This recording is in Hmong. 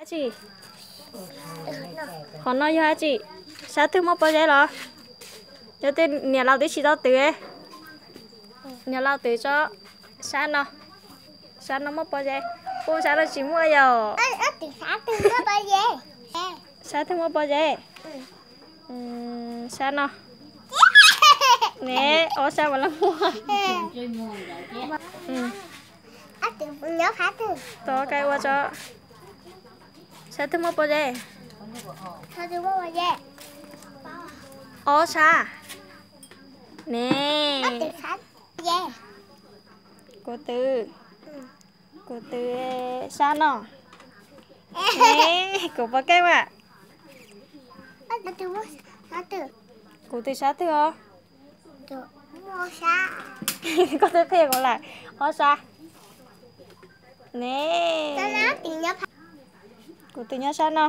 Tsi, qhov no yog dab tsi? Sab twg muaj pob zeb los? Yog tias niam laus twb tsis tau twv, niam laus twv tso. Sab no, sab no muaj pob zeb. Ub, sab no tsis muaj yom. Sab twg muaj pob zeb? Sab no. Ne, ob sab mas los muaj. Tos kais ua tso. Sab twg muaj pob zeb? Ob sab. Ne, kuv twv, kuv twv sab no. Ne, kuv pom kej mas. Kuv twv sab twg os? Koj twb qhia kuv lawm, ob sab. Ne, kuv twv nyob sab no.